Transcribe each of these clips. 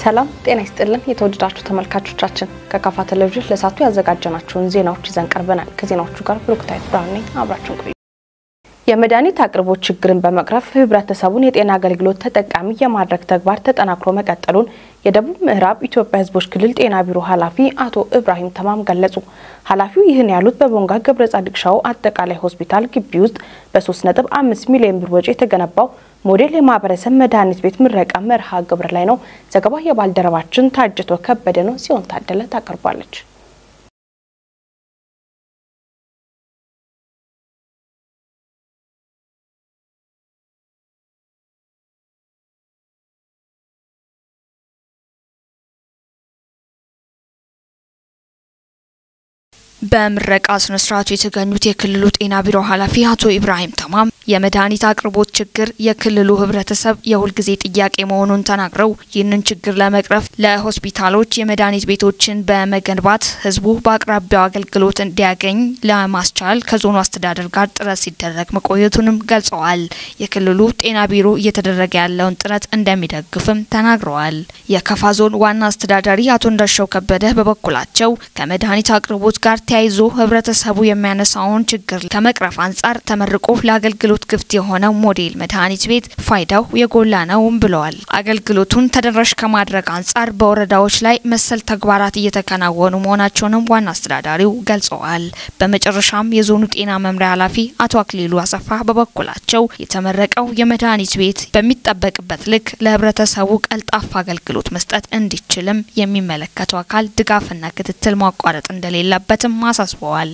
ሰላም ጤና ይስጥልን የተወደዳችሁ ተመልካቾቻችን፣ ከካፋ ቴሌቪዥን ለሰዓቱ ያዘጋጀናቸውን ዜናዎች ይዘን ቀርበናል። ከዜናዎቹ ጋር ብሩክታይት ብርሃኑ ነኝ። አብራችሁን ቆዩ። የመድኃኒት አቅርቦት ችግርን በመቅረፍ ህብረተሰቡን የጤና አገልግሎት ተጠቃሚ የማድረግ ተግባር ተጠናክሮ መቀጠሉን የደቡብ ምዕራብ ኢትዮጵያ ህዝቦች ክልል ጤና ቢሮ ኃላፊ አቶ ኢብራሂም ተማም ገለጹ። ኃላፊው ይህን ያሉት በቦንጋ ገብረ ጻድቅ ሻው አጠቃላይ ሆስፒታል ግቢ ውስጥ በ3.5 ሚሊዮን ብር ወጪ የተገነባው ሞዴል የማህበረሰብ መድኃኒት ቤት ምረቃ መርሃ ግብር ላይ ነው። ዘገባ የባልደረባችን ታጅቶ ከበደ ነው። ሲሆን ታደለ ታቀርባለች። በምረቃ ስነ ስርዓቱ የተገኙት የክልሉ ጤና ቢሮ ኃላፊ አቶ ኢብራሂም ተማም የመድኃኒት አቅርቦት ችግር የክልሉ ህብረተሰብ የሁልጊዜ ጥያቄ መሆኑን ተናግረው፣ ይህንን ችግር ለመቅረፍ ለሆስፒታሎች የመድኃኒት ቤቶችን በመገንባት ህዝቡ በአቅራቢያው አገልግሎት እንዲያገኝ ለማስቻል ከዞኑ አስተዳደር ጋር ጥረት ሲደረግ መቆየቱንም ገልጸዋል። የክልሉ ጤና ቢሮ እየተደረገ ያለውን ጥረት እንደሚደግፍም ተናግረዋል። የከፋ ዞን ዋና አስተዳዳሪ አቶ እንዳሻው ከበደ በበኩላቸው፣ ከመድኃኒት አቅርቦት ጋር ተያይዞ ህብረተሰቡ የሚያነሳውን ችግር ከመቅረፍ አንጻር ተመርቆ ለአገልግሎት ክፍት የሆነው ሞዴል መድኃኒት ቤት ፋይዳው የጎላ ነውም ብለዋል። አገልግሎቱን ተደራሽ ከማድረግ አንጻር በወረዳዎች ላይ መሰል ተግባራት እየተከናወኑ መሆናቸውንም ዋና አስተዳዳሪው ገልጸዋል። በመጨረሻም የዞኑ ጤና መምሪያ ኃላፊ አቶ አክሊሉ አሰፋ በበኩላቸው፣ የተመረቀው የመድኃኒት ቤት በሚጠበቅበት ልክ ለህብረተሰቡ ቀልጣፋ አገልግሎት መስጠት እንዲችልም የሚመለከተው አካል ድጋፍና ክትትል ማቋረጥ እንደሌለበትም አሳስበዋል።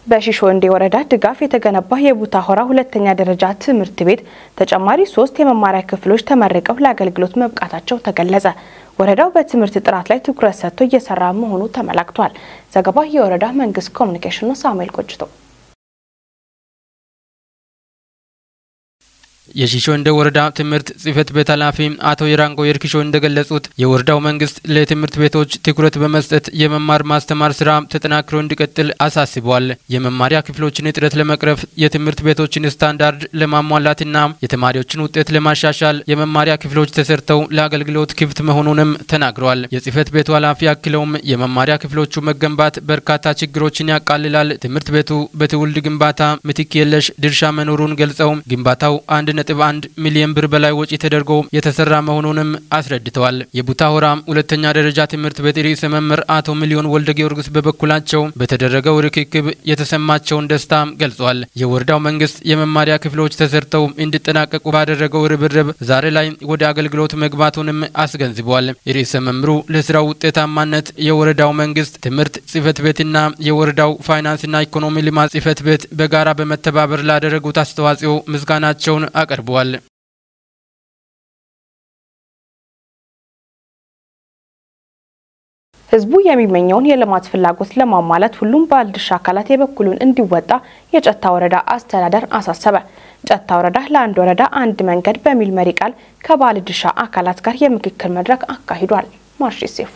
በሺሾ እንዴ ወረዳ ድጋፍ የተገነባ የቡታ ሆራ ሁለተኛ ደረጃ ትምህርት ቤት ተጨማሪ 3 የመማሪያ ክፍሎች ተመርቀው ለአገልግሎት መብቃታቸው ተገለጸ። ወረዳው በትምህርት ጥራት ላይ ትኩረት ሰጥቶ እየሰራ መሆኑ ተመላክቷል። ዘገባ የወረዳ መንግስት ኮሚኒኬሽን ነው። ሳሙኤል ቆጭቶ። የሺሾ እንደ ወረዳ ትምህርት ጽህፈት ቤት ኃላፊ አቶ የራንጎ የርኪሾ እንደገለጹት፣ የወረዳው መንግስት ለትምህርት ቤቶች ትኩረት በመስጠት የመማር ማስተማር ስራ ተጠናክሮ እንዲቀጥል አሳስቧል። የመማሪያ ክፍሎችን እጥረት ለመቅረፍ፣ የትምህርት ቤቶችን ስታንዳርድ ለማሟላትና የተማሪዎችን ውጤት ለማሻሻል የመማሪያ ክፍሎች ተሰርተው ለአገልግሎት ክፍት መሆኑንም ተናግረዋል። የጽህፈት ቤቱ ኃላፊ አክለውም፣ የመማሪያ ክፍሎቹ መገንባት በርካታ ችግሮችን ያቃልላል። ትምህርት ቤቱ በትውልድ ግንባታ ምትክ የለሽ ድርሻ መኖሩን ገልጸው፣ ግንባታው 1.1 ሚሊዮን ብር በላይ ወጪ ተደርጎ የተሰራ መሆኑንም አስረድተዋል። የቡታሆራ ሁለተኛ ደረጃ ትምህርት ቤት ርዕሰ መምህር አቶ ሚሊዮን ወልደ ጊዮርጊስ በበኩላቸው፣ በተደረገው ርክክብ የተሰማቸውን ደስታ ገልጿል። የወረዳው መንግስት የመማሪያ ክፍሎች ተሰርተው እንዲጠናቀቁ ባደረገው ርብርብ ዛሬ ላይ ወደ አገልግሎት መግባቱንም አስገንዝቧል። ርዕሰ መምህሩ ለስራው ውጤታማነት የወረዳው መንግስት ትምህርት ጽህፈት ቤትና የወረዳው ፋይናንስና ኢኮኖሚ ልማት ጽህፈት ቤት በጋራ በመተባበር ላደረጉት አስተዋጽኦ ምስጋናቸውን አቅርበዋል። ህዝቡ የሚመኘውን የልማት ፍላጎት ለማሟላት ሁሉም ባለድርሻ አካላት የበኩሉን እንዲወጣ የጨታ ወረዳ አስተዳደር አሳሰበ። ጨታ ወረዳ ለአንድ ወረዳ አንድ መንገድ በሚል መሪ ቃል ከባለድርሻ አካላት ጋር የምክክር መድረክ አካሂዷል። ማርሽ ሴፉ።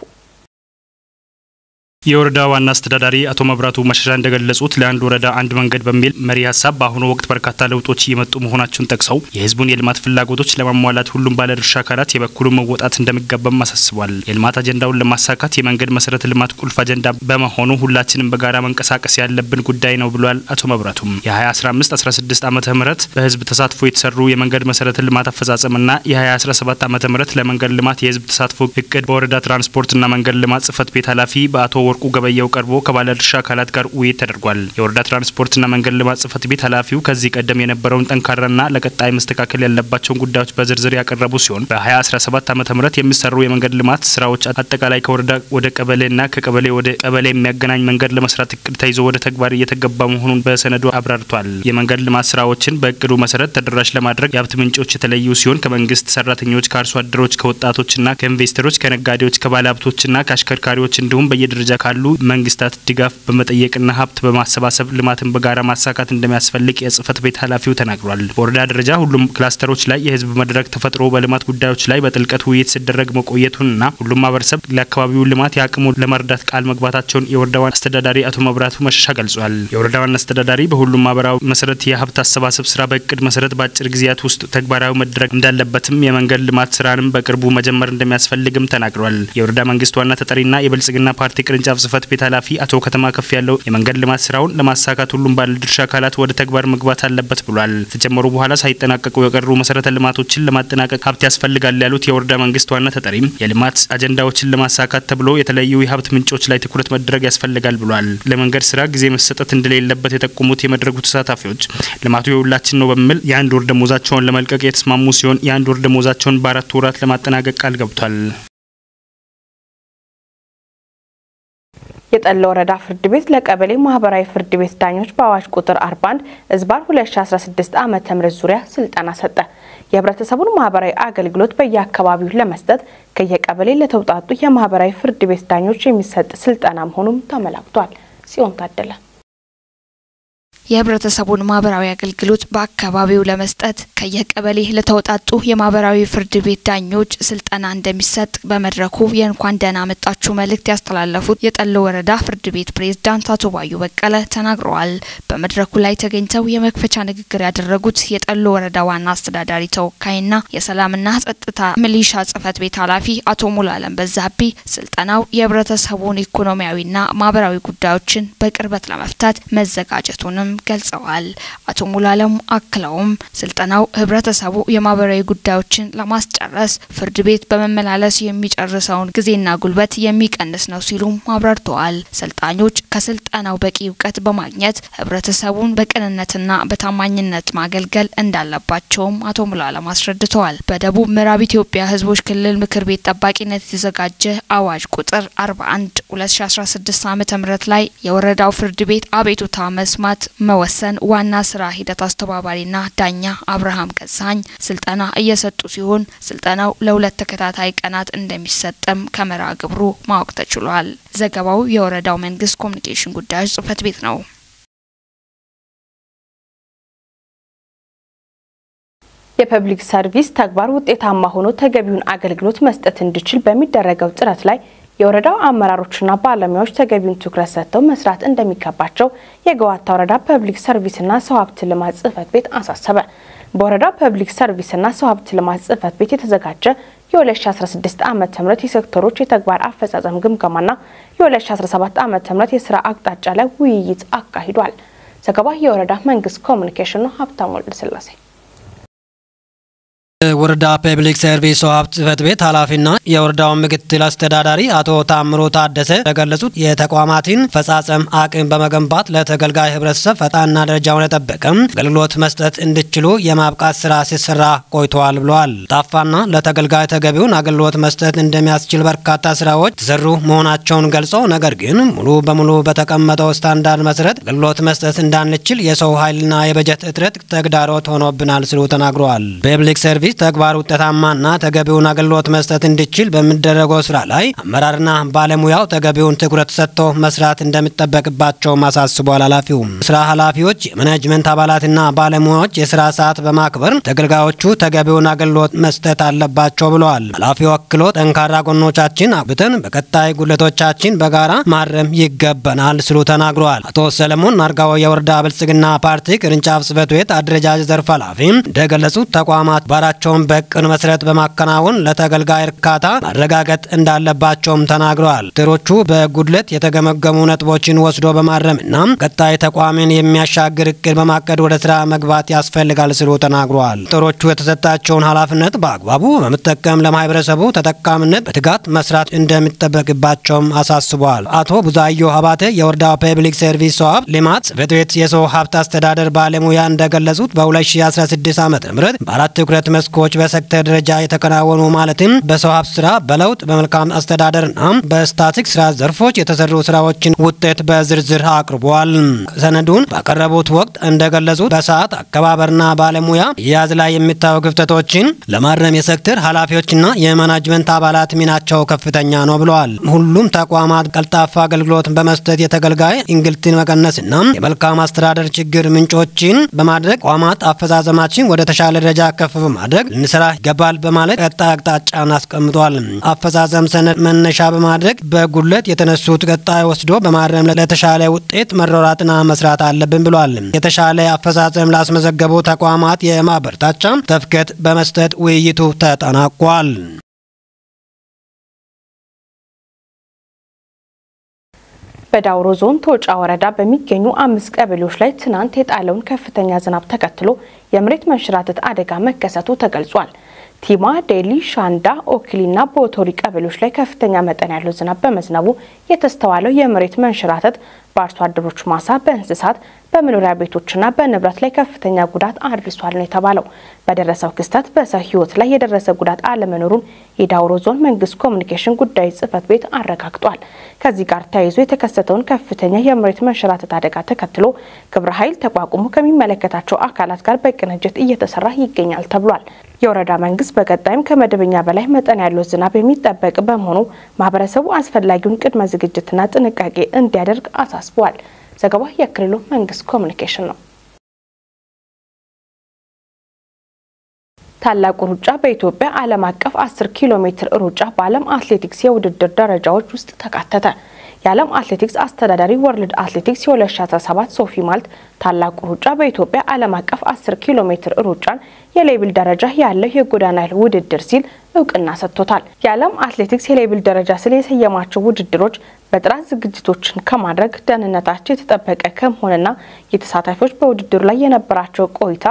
የወረዳ ዋና አስተዳዳሪ አቶ መብራቱ መሸሻ እንደገለጹት፣ ለአንድ ወረዳ አንድ መንገድ በሚል መሪ ሀሳብ በአሁኑ ወቅት በርካታ ለውጦች እየመጡ መሆናቸውን ጠቅሰው፣ የህዝቡን የልማት ፍላጎቶች ለማሟላት ሁሉም ባለድርሻ አካላት የበኩሉን መወጣት እንደሚገባም አሳስቧል። የልማት አጀንዳውን ለማሳካት የመንገድ መሰረተ ልማት ቁልፍ አጀንዳ በመሆኑ ሁላችንም በጋራ መንቀሳቀስ ያለብን ጉዳይ ነው ብሏል። አቶ መብራቱም የ2015 16 ዓመተ ምህረት በህዝብ ተሳትፎ የተሰሩ የመንገድ መሰረተ ልማት አፈጻጸምና የ2017 ዓመተ ምህረት ለመንገድ ልማት የህዝብ ተሳትፎ እቅድ በወረዳ ትራንስፖርትና መንገድ ልማት ጽህፈት ቤት ኃላፊ በአቶ ወርቁ ገበየው ቀርቦ ከባለድርሻ አካላት ጋር ውይይት ተደርጓል። የወረዳ ትራንስፖርትና መንገድ ልማት ጽህፈት ቤት ኃላፊው ከዚህ ቀደም የነበረውን ጠንካራና ለቀጣይ መስተካከል ያለባቸውን ጉዳዮች በዝርዝር ያቀረቡ ሲሆን፣ በ2017 ዓ ም የሚሰሩ የመንገድ ልማት ስራዎች አጠቃላይ ከወረዳ ወደ ቀበሌና ከቀበሌ ወደ ቀበሌ የሚያገናኝ መንገድ ለመስራት እቅድ ተይዞ ወደ ተግባር እየተገባ መሆኑን በሰነዱ አብራርቷል። የመንገድ ልማት ስራዎችን በእቅዱ መሰረት ተደራሽ ለማድረግ የሀብት ምንጮች የተለዩ ሲሆን፣ ከመንግስት ሰራተኞች፣ ከአርሶ አደሮች፣ ከወጣቶችና ከኢንቨስተሮች፣ ከነጋዴዎች፣ ከባለሀብቶችና ከአሽከርካሪዎች እንዲሁም በየደረጃ ካሉ መንግስታት ድጋፍ በመጠየቅና ሀብት በማሰባሰብ ልማትን በጋራ ማሳካት እንደሚያስፈልግ የጽህፈት ቤት ኃላፊው ተናግሯል። በወረዳ ደረጃ ሁሉም ክላስተሮች ላይ የህዝብ መድረክ ተፈጥሮ በልማት ጉዳዮች ላይ በጥልቀት ውይይት ሲደረግ መቆየቱንና ሁሉም ማህበረሰብ ለአካባቢው ልማት ያቅሙ ለመርዳት ቃል መግባታቸውን የወረዳው አስተዳዳሪ አቶ መብራቱ መሸሻ ገልጿል። የወረዳው አስተዳዳሪ በሁሉም ማህበራዊ መሰረት የሀብት አሰባሰብ ስራ በእቅድ መሰረት በአጭር ጊዜያት ውስጥ ተግባራዊ መደረግ እንዳለበትም የመንገድ ልማት ስራንም በቅርቡ መጀመር እንደሚያስፈልግም ተናግሯል። የወረዳ መንግስት ዋና ተጠሪና የብልጽግና ፓርቲ ቅርንጫፍ ጽህፈት ቤት ኃላፊ አቶ ከተማ ከፍ ያለው የመንገድ ልማት ስራውን ለማሳካት ሁሉም ባለድርሻ አካላት ወደ ተግባር መግባት አለበት ብሏል። ተጀመሩ በኋላ ሳይጠናቀቁ የቀሩ መሰረተ ልማቶችን ለማጠናቀቅ ሀብት ያስፈልጋል ያሉት የወረዳ መንግስት ዋና ተጠሪም የልማት አጀንዳዎችን ለማሳካት ተብሎ የተለያዩ የሀብት ምንጮች ላይ ትኩረት መደረግ ያስፈልጋል ብሏል። ለመንገድ ስራ ጊዜ መሰጠት እንደሌለበት የጠቆሙት የመድረኩ ተሳታፊዎች ልማቱ የሁላችን ነው በሚል የአንድ ወር ደሞዛቸውን ለመልቀቅ የተስማሙ ሲሆን የአንድ ወር ደሞዛቸውን በ4 ወራት ለማጠናቀቅ ቃል ገብቷል። የጠለ ወረዳ ፍርድ ቤት ለቀበሌ ማህበራዊ ፍርድ ቤት ዳኞች በአዋጅ ቁጥር 41/2016 ዓ.ም ዙሪያ ስልጠና ሰጠ። የህብረተሰቡን ማህበራዊ አገልግሎት በየአካባቢው ለመስጠት ከየቀበሌ ለተውጣጡ የማህበራዊ ፍርድ ቤት ዳኞች የሚሰጥ ስልጠና መሆኑም ተመላክቷል። ጽዮን ታደለ። የህብረተሰቡን ማህበራዊ አገልግሎት በአካባቢው ለመስጠት ከየቀበሌ ለተውጣጡ የማህበራዊ ፍርድ ቤት ዳኞች ስልጠና እንደሚሰጥ በመድረኩ የእንኳን ደህና መጣችሁ መልእክት ያስተላለፉት የጠለ ወረዳ ፍርድ ቤት ፕሬዝዳንት አቶ ባዩ በቀለ ተናግረዋል። በመድረኩ ላይ ተገኝተው የመክፈቻ ንግግር ያደረጉት የጠለ ወረዳ ዋና አስተዳዳሪ ተወካይና የሰላምና ጸጥታ ሚሊሻ ጽህፈት ቤት ኃላፊ አቶ ሙሉዓለም በዛብህ ስልጠናው የህብረተሰቡን ኢኮኖሚያዊና ማህበራዊ ጉዳዮችን በቅርበት ለመፍታት መዘጋጀቱንም ገልጸዋል። አቶ ሙሉዓለም አክለውም ስልጠናው ህብረተሰቡ የማህበራዊ ጉዳዮችን ለማስጨረስ ፍርድ ቤት በመመላለስ የሚጨርሰውን ጊዜና ጉልበት የሚቀንስ ነው ሲሉም አብራርተዋል። ሰልጣኞች ከስልጠናው በቂ እውቀት በማግኘት ህብረተሰቡን በቅንነትና በታማኝነት ማገልገል እንዳለባቸውም አቶ ሙሉዓለም አስረድተዋል። በደቡብ ምዕራብ ኢትዮጵያ ህዝቦች ክልል ምክር ቤት ጠባቂነት የተዘጋጀ አዋጅ ቁጥር 41/2016 ዓ.ም ላይ የወረዳው ፍርድ ቤት አቤቱታ መስማት መወሰን ዋና ስራ ሂደት አስተባባሪና ዳኛ አብርሃም ገዛኝ ስልጠና እየሰጡ ሲሆን ስልጠናው ለሁለት ተከታታይ ቀናት እንደሚሰጥም ከመርሃ ግብሩ ማወቅ ተችሏል። ዘገባው የወረዳው መንግስት ኮሚኒኬሽን ጉዳዮች ጽህፈት ቤት ነው። የፐብሊክ ሰርቪስ ተግባር ውጤታማ ሆኖ ተገቢውን አገልግሎት መስጠት እንዲችል በሚደረገው ጥረት ላይ የወረዳው አመራሮችና ባለሙያዎች ተገቢውን ትኩረት ሰጥተው መስራት እንደሚገባቸው የገዋታ ወረዳ ፐብሊክ ሰርቪስና ሰው ሀብት ልማት ጽህፈት ቤት አሳሰበ። በወረዳው ፐብሊክ ሰርቪስና ሰው ሀብት ልማት ጽህፈት ቤት የተዘጋጀ የ2016 ዓ.ም የሴክተሮች የተግባር አፈጻጸም ግምገማና የ2017 ዓ.ም የስራ አቅጣጫ ላይ ውይይት አካሂዷል። ዘገባ የወረዳ መንግስት ኮሚኒኬሽን ነው። ሀብታሙ ወልደስላሴ። ወረዳ ፐብሊክ ሰርቪስ ሰው ሀብት ጽህፈት ቤት ኃላፊና የወረዳው ምክትል አስተዳዳሪ አቶ ታምሮ ታደሰ እንደገለጹት የተቋማትን አፈጻጸም አቅም በመገንባት ለተገልጋይ ህብረተሰብ ፈጣንና ደረጃውን የጠበቀ አገልግሎት መስጠት እንዲችሉ የማብቃት ስራ ሲሰራ ቆይተዋል ብለዋል። ጣፋና ለተገልጋይ ተገቢውን አገልግሎት መስጠት እንደሚያስችል በርካታ ስራዎች ተሰሩ መሆናቸውን ገልጸው ነገር ግን ሙሉ በሙሉ በተቀመጠው ስታንዳርድ መሰረት አገልግሎት መስጠት እንዳንችል የሰው ኃይልና የበጀት እጥረት ተግዳሮት ሆኖብናል ሲሉ ተናግረዋል። ፐብሊክ ሰርቪስ ተግባር ውጤታማና ተገቢውን አገልግሎት መስጠት እንዲችል በሚደረገው ስራ ላይ አመራርና ባለሙያው ተገቢውን ትኩረት ሰጥቶ መስራት እንደሚጠበቅባቸው አሳስቧል። ኃላፊው ስራ ኃላፊዎች፣ የማኔጅመንት አባላትና ባለሙያዎች የስራ ሰዓት በማክበር ተገልጋዮቹ ተገቢውን አገልግሎት መስጠት አለባቸው ብለዋል። ኃላፊው አክሎ ጠንካራ ጎኖቻችን አብተን በቀጣይ ጉድለቶቻችን በጋራ ማረም ይገባናል ሲሉ ተናግረዋል። አቶ ሰለሞን አርጋው የወረዳ ብልጽግና ፓርቲ ቅርንጫፍ ጽህፈት ቤት አደረጃጀት ዘርፍ ኃላፊ እንደገለጹት ተቋማት ባራቸውን በቅን መሰረት በማከናወን ለተገልጋይ እርካታ ማረጋገጥ እንዳለባቸውም ተናግረዋል። ዶክተሮቹ በጉድለት የተገመገሙ ነጥቦችን ወስዶ በማረምና ቀጣይ ተቋምን የሚያሻግር እቅድ በማቀድ ወደ ስራ መግባት ያስፈልጋል ሲሉ ተናግረዋል። ዶክተሮቹ የተሰጣቸውን ኃላፊነት በአግባቡ በመጠቀም ለማህበረሰቡ ተጠቃሚነት በትጋት መስራት እንደሚጠበቅባቸውም አሳስበዋል። አቶ ቡዛዮ ሀባተ የወረዳ ፐብሊክ ሰርቪስ ሰው ሀብት ልማት ጽህፈት ቤት የሰው ሀብት አስተዳደር ባለሙያ እንደገለጹት በ2016 ዓ.ም በአራት ትኩረት መስኮች ዘርፎች በሴክተር ደረጃ የተከናወኑ ማለትም በሰው ሀብት ስራ፣ በለውጥ፣ በመልካም አስተዳደርና በስታቲስቲክስ ስራ ዘርፎች የተሰሩ ስራዎችን ውጤት በዝርዝር አቅርቧል። ሰነዱን ባቀረቡት ወቅት እንደገለጹት በሰዓት አከባበርና ባለሙያ አያያዝ ላይ የሚታዩ ክፍተቶችን ለማረም የሴክተር ኃላፊዎችና የማናጅመንት አባላት ሚናቸው ከፍተኛ ነው ብለዋል። ሁሉም ተቋማት ቀልጣፋ አገልግሎት በመስጠት የተገልጋይ እንግልትን መቀነስና የመልካም አስተዳደር ችግር ምንጮችን በማድረግ ተቋማት አፈጻጸማችን ወደ ተሻለ ደረጃ ከፍ በማድረግ ልንሰራ ይገባል በማለት ቀጣይ አቅጣጫን አስቀምጧል። አፈጻጸም ሰነድ መነሻ በማድረግ በጉድለት የተነሱት ቀጣይ ወስዶ በማረም ለተሻለ ውጤት መሯሯጥና መስራት አለብን ብሏል። የተሻለ አፈጻጸም ላስመዘገቡ ተቋማት የማበረታቻ ሰርተፍኬት በመስጠት ውይይቱ ተጠናቋል። በዳውሮ ዞን ቶጫ ወረዳ በሚገኙ 5 ቀበሌዎች ላይ ትናንት የጣለውን ከፍተኛ ዝናብ ተከትሎ የመሬት መንሸራተት አደጋ መከሰቱ ተገልጿል። ቲማ፣ ዴሊ፣ ሻንዳ፣ ኦክሊና ቦቶሪ ቀበሌዎች ላይ ከፍተኛ መጠን ያለው ዝናብ በመዝነቡ የተስተዋለው የመሬት መንሸራተት በአርሶ አደሮች ማሳ፣ በእንስሳት፣ በመኖሪያ ቤቶችና በንብረት ላይ ከፍተኛ ጉዳት አድርሷል ነው የተባለው። በደረሰው ክስተት በሰው ሕይወት ላይ የደረሰ ጉዳት አለመኖሩን የዳውሮ ዞን መንግስት ኮሚኒኬሽን ጉዳዮች ጽሕፈት ቤት አረጋግጧል። ከዚህ ጋር ተያይዞ የተከሰተውን ከፍተኛ የመሬት መንሸራተት አደጋ ተከትሎ ግብረ ኃይል ተቋቁሞ ከሚመለከታቸው አካላት ጋር በቅንጅት እየተሰራ ይገኛል ተብሏል። የወረዳ መንግስት በቀጣይም ከመደበኛ በላይ መጠን ያለው ዝናብ የሚጠበቅ በመሆኑ ማህበረሰቡ አስፈላጊውን ቅድመ ዝግጅትና ጥንቃቄ እንዲያደርግ አሳስቧል። ዘገባ የክልሉ መንግስት ኮሚኒኬሽን ነው። ታላቁ ሩጫ በኢትዮጵያ ዓለም አቀፍ 10 ኪሎ ሜትር ሩጫ በዓለም አትሌቲክስ የውድድር ደረጃዎች ውስጥ ተካተተ። የዓለም አትሌቲክስ አስተዳዳሪ ወርልድ አትሌቲክስ የ2017 ሶፊ ማልት ታላቁ ሩጫ በኢትዮጵያ ዓለም አቀፍ 10 ኪሎ ሜትር ሩጫን የ level ደረጃ ያለው የጎዳና ውድድር ሲል እውቅና ሰጥቶታል። የዓለም አትሌቲክስ የ level ደረጃ ሲል የሰየማቸው ውድድሮች በጥራት ዝግጅቶችን ከማድረግ፣ ደህንነታቸው የተጠበቀ ከመሆንና የተሳታፊዎች በውድድሩ ላይ የነበራቸው ቆይታ፣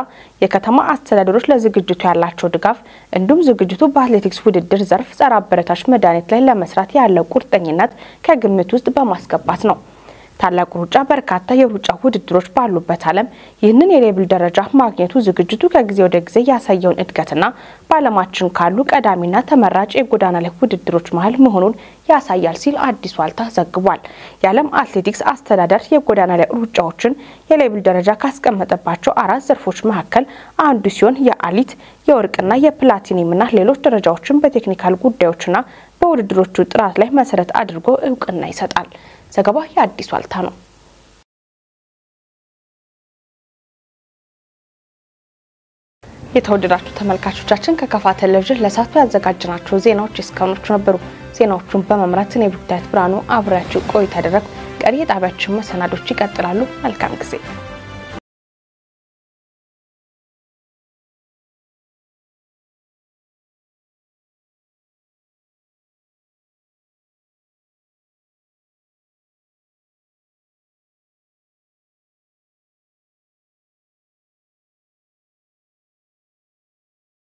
የከተማ አስተዳደሮች ለዝግጅቱ ያላቸው ድጋፍ እንዲሁም ዝግጅቱ በአትሌቲክስ ውድድር ዘርፍ ጸረ አበረታች መድኃኒት ላይ ለመስራት ያለው ቁርጠኝነት ከግምት ውስጥ በማስገባት ነው። ታላቁ ሩጫ በርካታ የሩጫ ውድድሮች ባሉበት ዓለም ይህንን የ level ደረጃ ማግኘቱ ዝግጅቱ ከጊዜ ወደ ጊዜ ያሳየውን እድገትና በዓለማችን ካሉ ቀዳሚና ተመራጭ የጎዳና ላይ ውድድሮች መሀል መሆኑን ያሳያል ሲል አዲስ ዋልታ ዘግቧል። የዓለም አትሌቲክስ አስተዳደር የጎዳና ላይ ሩጫዎችን የ level ደረጃ ካስቀመጠባቸው 4 ዘርፎች መካከል አንዱ ሲሆን የ elite፣ የወርቅና የፕላቲኒየምና ሌሎች ደረጃዎችን በ technical ጉዳዮችና በውድድሮቹ ጥራት ላይ መሰረት አድርጎ እውቅና ይሰጣል። ዘገባ የአዲስ ዋልታ ነው። የተወደዳችሁ ተመልካቾቻችን ከካፋ ቴሌቪዥን ለሰዓቱ ያዘጋጀናቸው ዜናዎች እስካሁኖቹ ነበሩ። ዜናዎቹን በመምራት እኔ ብሩክታዊት ብርሃኑ አብሬያችሁ ቆይታ አደረግኩ። ቀሪ የጣቢያችን መሰናዶች ይቀጥላሉ። መልካም ጊዜ።